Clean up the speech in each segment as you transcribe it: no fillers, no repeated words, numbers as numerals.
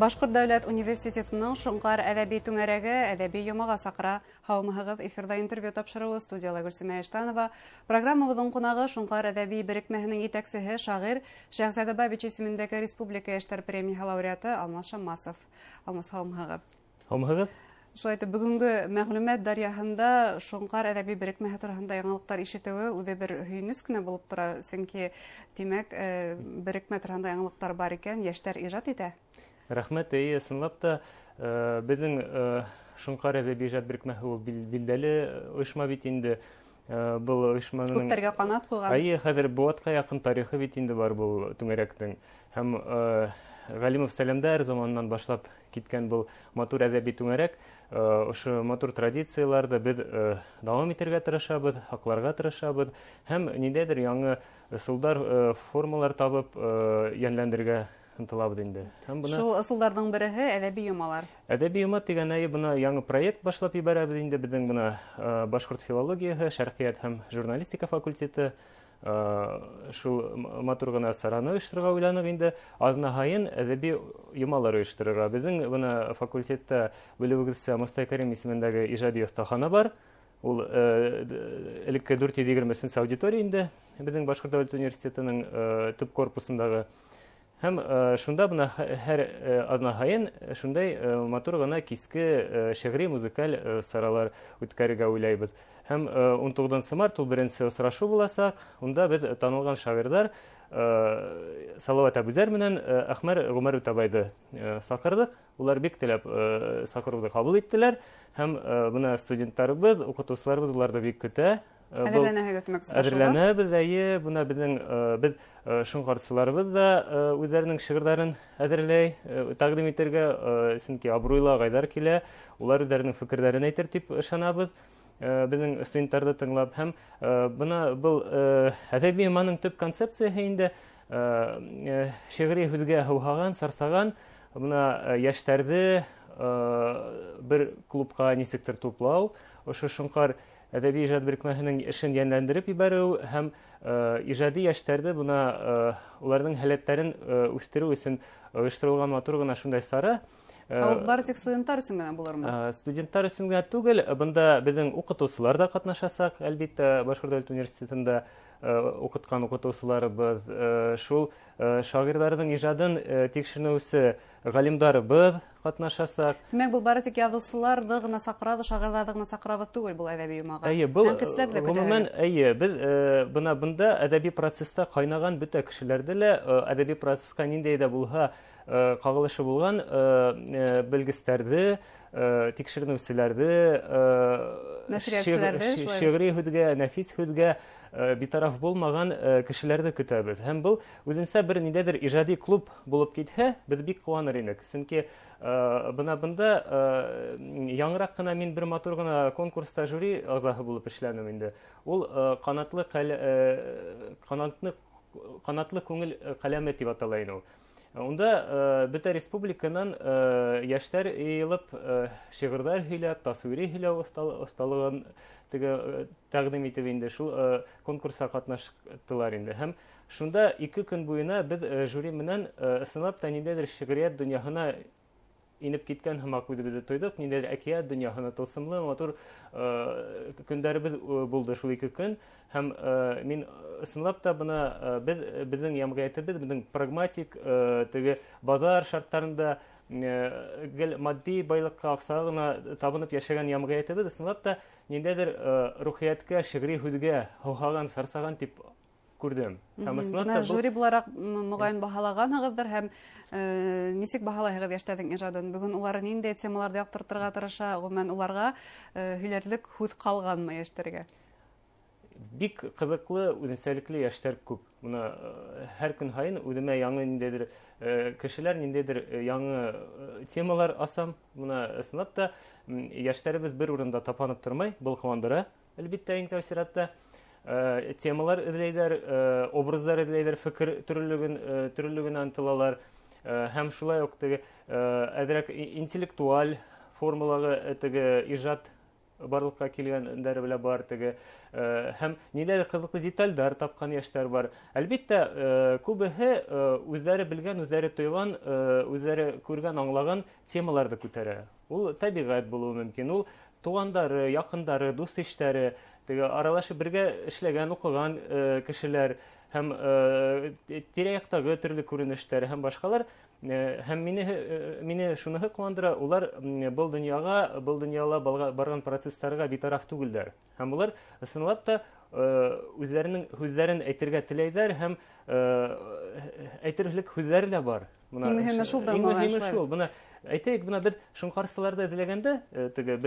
Башҡорт дәүләт университетының Шоңҡар әҙәби түңәрәге әҙәби йомаға саҡыра. Һаумыһығыҙ, эфирҙа интервью тапшырыуы, студияла Гөлсөмә Иштанова. Программабыҙҙың ҡунағы Шоңҡар әҙәби берекмәһенең етәксеһе, шағир, Шәһзада Бабич исемендәге республика йәштәр премияһы лауреаты Алмаз Шаммасов. Алмаз, һаумыһығыҙ. Һаумыһығыҙ. Шулай итеп, бөгөнгө мәғлүмәт даръяһында Шоңҡар әҙәби берекмәһе тураһында яңылыҡтар ишетеүе үҙе бер һөйөнөс кенә булып тора, сөнки, тимәк, берекмә тураһында яңылыҡтар бар икән, йәштәр ижад итә. Рәхмәт, эйе, ысынлап та, беҙҙең Шоңҡар әҙәби ижад берекмәһе ул билдәле ойошма бит инде. Был ойошманың күптәргә ҡанат ҡуйған. Эйе, хәҙер быуатҡа яҡын тарихы бит инде бар был түңәрәктең. Һәм Ғәлимов Сәләмдәр заманынан башлап киткән был матур әҙәби түңәрәк. Ошо матур традицияларҙы беҙ дауам итергә тырышабыҙ, һаҡларға тырышабыҙ һәм ниндәйҙер яңы ысулдар, формалар табып йәнләндерергә ынтылабыҙ инде. Һәм бына шул ысулдарҙың береһе әҙәби йомалар. Әҙәби йома тигән, әйе, бына яңы проект башлап ебәрәбеҙ инде. Беҙҙең бына башҡорт филологияһы, шәрҡиәт һәм журналистика факультеты шул матур ғына сараны ойошторорға уйланыҡ инде. Аҙна һайын әҙәби йомалар ойошторорға. Беҙҙең бына факультетта, белеүегеҙсә, Мостай Кәрим исемендәге ижади оҫтахана бар. Ул элекке 423 аудитория инде беҙҙең Башҡорт дәүләт университетының төп корпусындағы. Һәм шунда бына һәр аҙна һайын шундай матур ғына киске шиғри музыкаль саралар үткәрергә уйлайбыҙ. Һәм 19 март ул беренсе осрашыу буласаҡ. Унда беҙ танылған шағирҙар Салауат Әбүзәр менән Әхмәр Ғүмәр Үтәбайҙы саҡырҙыҡ. Улар бик теләп саҡырыуҙы ҡабул иттеләр. Һәм бына студенттарыбыҙ, уҡытыусыларыбыҙ уларҙы бик көтә. Әҙерләнәһегеҙ, тимәк, осрашыуға? Әҙерләнәбеҙ, эйе. Бына беҙ шоңҡарсыларыбыҙ ҙа үҙҙәренең шиғырҙарын әҙерләй, тәҡдим итергә, сөнки абруйлы ағайҙар килә, улар үҙҙәренең фекерҙәрен әйтер тип ышанабыҙ. Беҙҙең студенттарҙы тыңлап. Һәм бына был әҙәби йоманың төп концепцияһы инде, шиғри һүҙгә һыуһаған, сарсаған бына йәштәрҙе бер клубҡа нисектер туплау, ошо Шоңҡар әҙәби ижад берекмәһенең эшен йәнләндереп ебәреү һәм ижади йәштәрҙе бына уларҙың һәләттәрен үҫтереү өсөн ойошторолған матур ғына шундай сара. Ул бары тик студенттар өсөн генә булырмы? Студенттар өсөн генә түгел, бында беҙҙең уҡытыусылар ҙа ҡатнашасаҡ, әлбиттә, Башҡорт дәүләт университетында уҡытҡан уҡытыусыларыбыҙ, шул шағирҙарҙың ижадын тикшеренеүсе ғалимдарыбыҙ ҡатнашасаҡ. Тимәк, был бары тик яҙыусыларҙы ғына саҡырабыҙ, шағирҙарҙы ғына саҡырабыҙ түгел был әҙәби йомаға. Эйе, был, Тәнҡитселәр ҙә көтәһегеҙ. ғөмүмән, эйе, беҙ бына бында әҙәби процесста ҡайнаған бөтә кешеләрҙе лә, әҙәби процесска ниндәй ҙә булһа, ҡағылышы булған белгестәрҙе, тикшеренеүселәрҙе, Нәшриәтселәрҙе, шулай. шиғри һүҙгә, нәфис һүҙгә битараф булмаған кешеләрҙе көтәбеҙ. Һәм был үҙенсә бер ниндәйҙер ижади клуб булып китһә, беҙ бик ҡыуаныр инек. Сөнки бына бында яңыраҡ ҡына мин бер матур ғына конкурста жюри ағзаһы булып эшләнем инде. Ул канатлы күңел ҡәләме тип атала ине ул. Унда бөтә республиканан йәштәр йыйылып шиғырҙар һөйләп, тасвири һөйләү оҫталығын теге тәҡдим итеп инде шул конкурсҡа ҡатнаштылар инде. Һәм шунда 2 көн буйына беҙ жюри менән ысынлап та ниндәйҙер шиғриәт донъяһына инеп киткән һымаҡ үҙебеҙҙе тойҙоҡ, ниндәйҙер әкиәт донъяһына тылсымлы матур көндәребеҙ булды шул 2 көн. Һәм мин ысынлап та бына беҙҙең йәмғиәтебеҙ, беҙҙең прагматик теге баҙар шарттарында гел матди байлыҡҡа, аҡсаға ғына табынып йәшәгән йәмғиәтебеҙ ысынлап та ниндәйҙер рухиәткә, шиғри һүҙгә һыуһаған, сарсаған тип күрҙем. Һәм ысынлап Бына та был жюри булараҡ моғайын баһалағанһығыҙҙыр һәм нисек баһалайһығыҙ йәштәрҙең ижадын? Бөгөн улар ниндәй темаларҙы яҡтыртырға тырыша, ғөмүмән уларға һөйләрлек һүҙ ҡалғанмы йәштәргә? Бик ҡыҙыҡлы, үҙенсәлекле йәштәр күп. Бына һәр көн һайын үҙемә яңы ниндәйҙер кешеләр, ниндәйҙер яңы темалар асам. Бына ысынлап та йәштәребеҙ бер урында тапанып тормай, был ҡыуандыра, әлбиттә, иң тәү сиратта. Темалар эҙләйҙәр, образдар эҙләйҙәр, фекер төрлөлөгөнә ынтылалар. Һәм шулай уҡ теге әҙерәк интеллектуаль формалағы теге ижад барлыҡҡа килгәндәре белә бар теге, һәм ниндәйҙер ҡыҙыҡлы детальдар тапҡан йәштәр бар. Әлбиттә, күбеһе үҙҙәре белгән, үҙҙәре тойған, үҙҙәре күргән, аңлаған темаларҙы күтәрә. Ул тәбиғәт булыуы мөмкин, ул туғандары, яҡындары, дуҫ-иштәре, теге аралашып бергә эшләгән, уҡыған кешеләр һәм тирә-яҡтағы төрлө күренештәр һәм башҡалар. Һәм мине шуныһы ҡыуандыра, улар был донъяға, был донъяла барған процесстарға битараф түгелдәр. Һәм улар ысынлап та үҙҙәренең һүҙҙәрен әйтергә теләйҙәр һәм әйтерлек һүҙҙәре лә бар. Иң мөһиме шулдыр, иң мөһиме шул. Бына әйтәйек, бына беҙ шоңҡарсыларҙы эҙләгәндә, теге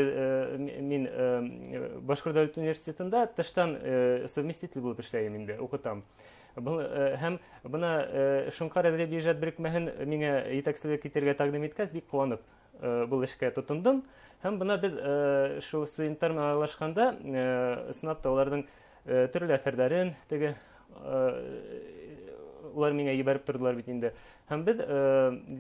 мин Башҡорт дәүләт университетында тыштан совместитель булып эшләйем инде, уҡытам. Һәм бына Шоңҡар әҙәби ижад берекмәһен миңә етәкселек итергә тәҡдим иткәс, бик ҡыуанып был эшкә тотондом. Һәм бына беҙ шул студенттар менән аралашҡанда, ысынлап та уларҙың төрлө әҫәрҙәрен теге улар миңә ебәреп торҙолар бит инде. Һәм беҙ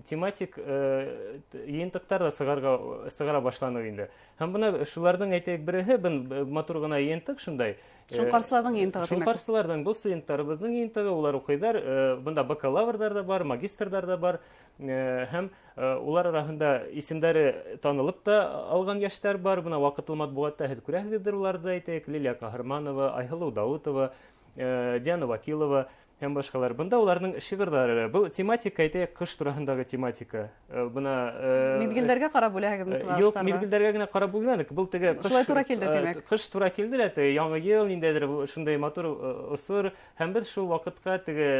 тематик йыйынтыҡтар ҙа сығара башланыҡ инде. Һәм бына шуларҙың әйтәйек береһе, матур ғына йыйынтыҡ шундай. Шоңҡарсыларҙың йыйынтығы, тимәк. Шоңҡарсыларҙың, был студенттарыбыҙҙың йыйынтығы, улар уҡыйҙар. Бында бакалаврҙар да бар, магистрҙар да бар. Һәм улар араһында исемдәре танылып та алған йәштәр бар. Бына ваҡытлы матбуғатта һеҙ күрәһегеҙҙер уларҙы, әйтәйек, Лилия Ҡаһарманова, Айһылыу Даутова, Диана Вакилова һәм башҡалар. Бында уларҙың шиғырҙары. Был тематика, әйтәйек, ҡыш тураһындағы тематика. Бына, Миҙгелдәргә ҡарап бүләһегеҙ, мисал, Юҡ, аштарҙы? миҙгелдәргә генә ҡарап бүлмәнек. Был теге ҡыш, Шулай тура килде, тимәк. Ҡыш тура килде лә, теге яңы йыл, ниндәйҙер шундай матур осор. Һәм беҙ шул ваҡытҡа теге,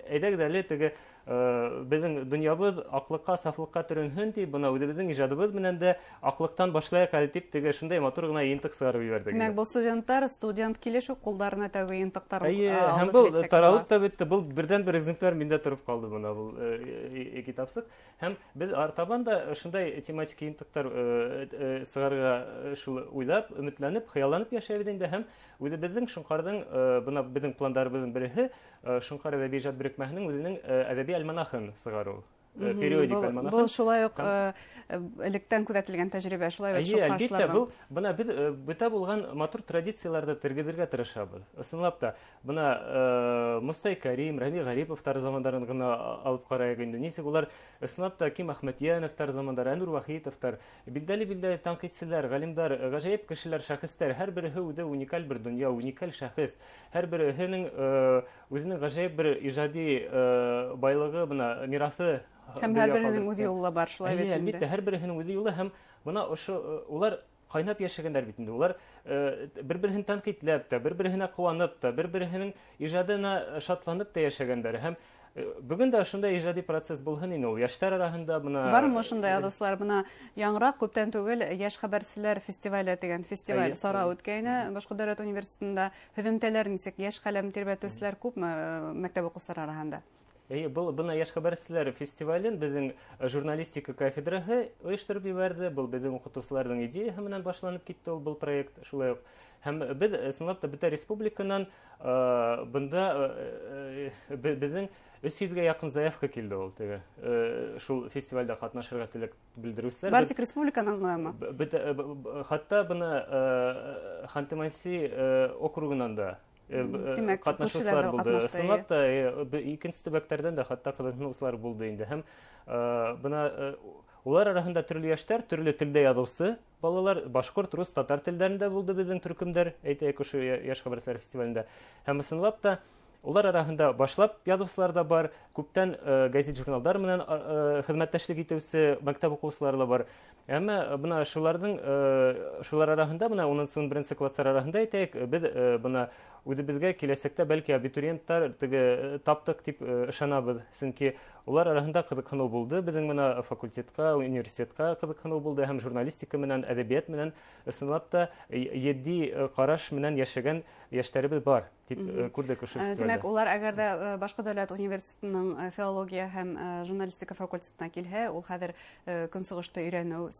әйҙәгеҙ әле теге, беҙҙең донъябыҙ аҡлыҡҡа, сафлыҡҡа төрөнһөн тип, бына үҙебеҙҙең ижадыбыҙ менән дә аҡлыҡтан башлайыҡ әле тип, теге шундай матур ғына йыйынтыҡ сығарып ебәрҙек. Тимәк, был студенттар студент килеш үк ҡулдарына тәүге йыйынтыҡтар, Эйе, һәм алып был киләсәк таралып була. та бөттө. Был берҙән-бер экземпляр миндә тороп ҡалды бына был китапсыҡ. Һәм беҙ артабан да шундай тематик йыйынтыҡтар сығарырға шул уйлап, өмөтләнеп, хыялланып йәшәйбеҙ инде. Һәм үҙебеҙҙең Шоңҡарҙың, бына беҙҙең пландарыбыҙҙың береһе, Шоңҡар әҙәби ижад берекмәһенең үҙенең әҙәби альманахын сығарыу. Периодик альманахын. Был шулай уҡ, Һәм электән күҙәтелгән тәжрибә, шулай бит, Эйе, әлбиттә, шоңҡарсыларҙың. был, бына беҙ бөтә булған матур традицияларҙы тергеҙергә тырышабыҙ. Ысынлап та, бына Мостай Кәрим, Рәми Ғариповтар замандарын ғына алып ҡарайыҡ инде. Нисек улар, ысынлап та, Ким Әхмәтйәновтар замандары, Әнүр Вахитовтар, билдәле-билдәле тәнҡитселәр, ғалимдар, ғәжәйеп кешеләр, шәхестәр, һәр береһе үҙе уникаль бер донъя, уникаль шәхес. Һәр береһенең үҙенең ғәжәйеп бер ижади байлығы, бына мираҫы. Һәм һәр береһенең үҙ юлы бар, шулай бит Эйе, инде. әлбиттә, һәр береһенең үҙ юлы һәм бына ошо улар ҡайнап йәшәгәндәр бит инде. Улар бер-береһен тәнҡитләп тә, бер-береһенә ҡыуанып та, бер-береһенең ижадына шатланып та йәшәгәндәр. Һәм бөгөн дә ошондай ижади процесс булһын ине ул. Йәштәр араһында бына Бармы ошондай яҙыусылар? Бына яңыраҡ күптән түгел Йәш хәбәрселәр фестивале тигән фестиваль сара үткәйне Башҡорт дәүләт университетында. Һөҙөмтәләр нисек? Йәш ҡәләм тирбәтеүселәр күпме мәктәп уҡыусылары араһында? Эйе, был бына Йәш хәбәрселәр фестивален беҙҙең журналистика кафедраһы ойоштороп ебәрҙе. Был беҙҙең уҡытыусыларҙың идеяһы менән башланып китте ул был проект шулай уҡ. Һәм беҙ ысынлап та бөтә республиканан бында беҙҙең өс йөҙгә яҡын заявка килде ул теге шул фестивалдә ҡатнашырға теләк белдереүселәр. Бар тик республиканан ғынамы? Хатта бына Ханты-Манси округынан да Тимәк, ҡатнашыусылар күршеләр булды. ҡатнашты, Ысынлап эйе. та икенсе төбәктәрҙән дә хатта ҡыҙыҡһыныусылар булды инде. Һәм бына улар араһында төрлө йәштәр, төрлө телдә яҙыусы балалар, башҡорт, рус, татар телдәрендә булды беҙҙең төркөмдәр, әйтәйек, ошо Йәш хәбәрселәр фестивалендә. Һәм ысынлап та улар араһында башлап яҙыусылар ҙа бар, күптән гәзит-журналдар менән хеҙмәттәшлек итеүсе мәктәп уҡыусылары ла бар. Әммә бына шулар араһында, бына унынсы, ун беренсе класстар араһында әйтәйек, беҙ бына үҙебеҙгә киләсәктә бәлки абитуриенттар теге таптыҡ тип ышанабыҙ. Сөнки улар араһында ҡыҙыҡһыныу булды, беҙҙең бына факультетҡа, университетҡа ҡыҙыҡһыныу булды һәм журналистика менән, әҙәбиәт менән ысынлап та етди ҡараш менән йәшәгән йәштәребеҙ бар тип, күрҙек ошо фестивалдә. Тимәк, улар әгәр ҙә Башҡорт дәүләт университетының филология һәм журналистика факультетына килһә, ул хәҙер көнсығышты өйрәнеү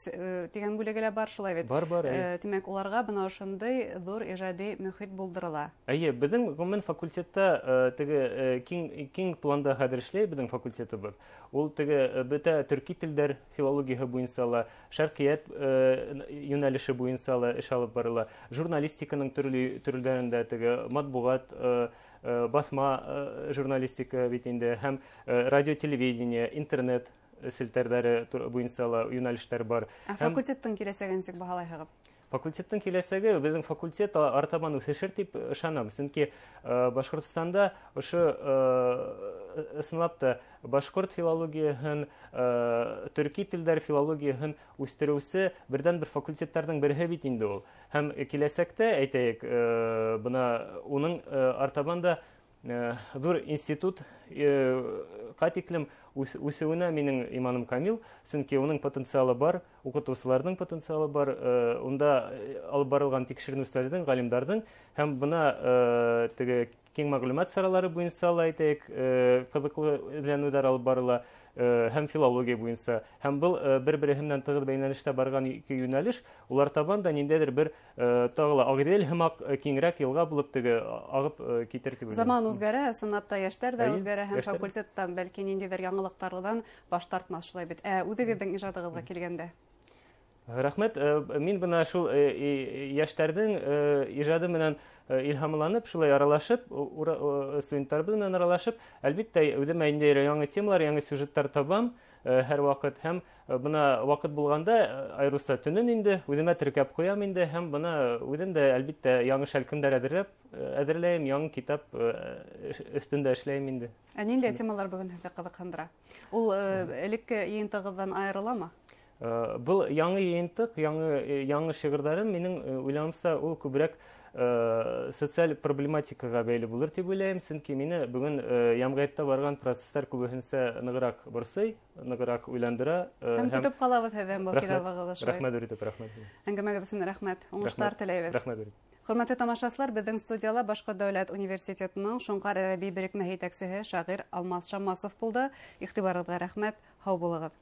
тигән бүлеге лә бар, шулай бит? Бар, бар, эйе. Тимәк, уларға бына ошондай ҙур ижади мөхит булдырыла. Эйе, беҙҙең ғөмүмән факультетта теге киң планда хәҙер эшләй беҙҙең факультетыбыҙ. факультетыбыҙ. Ул теге бөтә төрки телдәр филологияһы буйынса ла, шәрҡиәт йүнәлеше буйынса ла эш алып барыла. Журналистиканың төрлө төрләрендә теге матбуғат, баҫма журналистика бит инде, һәм радио, телевидение, интернет селтәрҙәре буйынса ла йүнәлештәр бар. Ә факультеттың киләсәген нисек баһалайһығыҙ? Факультеттың киләсәге, беҙҙең факультет артабан үҫешер тип ышанам. Сөнки Башҡортостанда ошо ысынлап та башҡорт филологияһын, төрки телдәр филологияһын үҫтереүсе берҙән-бер факультеттарҙың береһе бит инде ул. Һәм киләсәктә, әйтәйек, бына уның артабан да ҙур институт ҡа тиклем үҫеүенә минең иманым камил, сөнки уның потенциалы бар, уҡытыусыларҙың потенциалы бар, унда алып барылған тикшеренеүселәрҙең, ғалимдарҙың, һәм бына теге киң мәғлүмәт саралары буйынса ла, әйтәйек, ҡыҙыҡлы эҙләнеүҙәр алып барыла, һәм филология буйынса. Һәм был бер-береһе менән тығыҙ бәйләнештә барған ике йүнәлеш, улар табан да ниндәйҙер бер тағы ла Ағиҙел һымаҡ киңерәк йылға булып теге ағып китер тип уйлайым. Заман үҙгәрә, ысынлап та йәштәр ҙә үҙгәрә, һәм факультеттан бәлки ниндәйҙер яңылыҡтарҙан баш тартмаҫ, шулай бит. Ә үҙегеҙҙең ижадығыҙға килгәндә? Рәхмәт. Мин бына шул йәштәрҙең ижады менән илһамланып, шулай аралашып, студенттарыбыҙ менән аралашып, әлбиттә, үҙемә ниндәйҙер яңы темалар, яңы сюжеттар табам һәр ваҡыт. Һәм бына ваҡыт булғанда, айырыуса төнөн инде, үҙемә теркәп ҡуям инде, һәм бына үҙем дә, әлбиттә, яңы шәлкемдәр әҙерләйем, яңы китап өҫтөндә эшләйем инде. Ә ниндәй темалар бөгөн һеҙҙе ҡыҙыҡһындыра? Ул элекке йыйынтығыҙҙан айырыламы? Был яңы йыйынтыҡ, яңы шиғырҙарым минең уйлауымса, ул күберәк социаль проблематикаға бәйле булыр тип уйлайым, сөнки мине бөгөн йәмғиәттә барған процесстар күбеһенсә нығыраҡ борсой, нығыраҡ уйландыра. Һәм көтөп ҡалабыҙ һеҙҙән был китабығыҙҙы шулай. Рәхмәт, Ритә, рәхмәт. Әңгәмәгеҙ өсөн рәхмәт, уңыштар теләйбеҙ. Рәхмәт, Ритә. Хөрмәтле тамашасылар, беҙҙең студияла Башҡорт дәүләт университетының Шоңҡар әҙәби берекмәһе етәксеһе шағир Алмас Шаммасов булды. Иғтибарығыҙға рәхмәт, һау булығыҙ.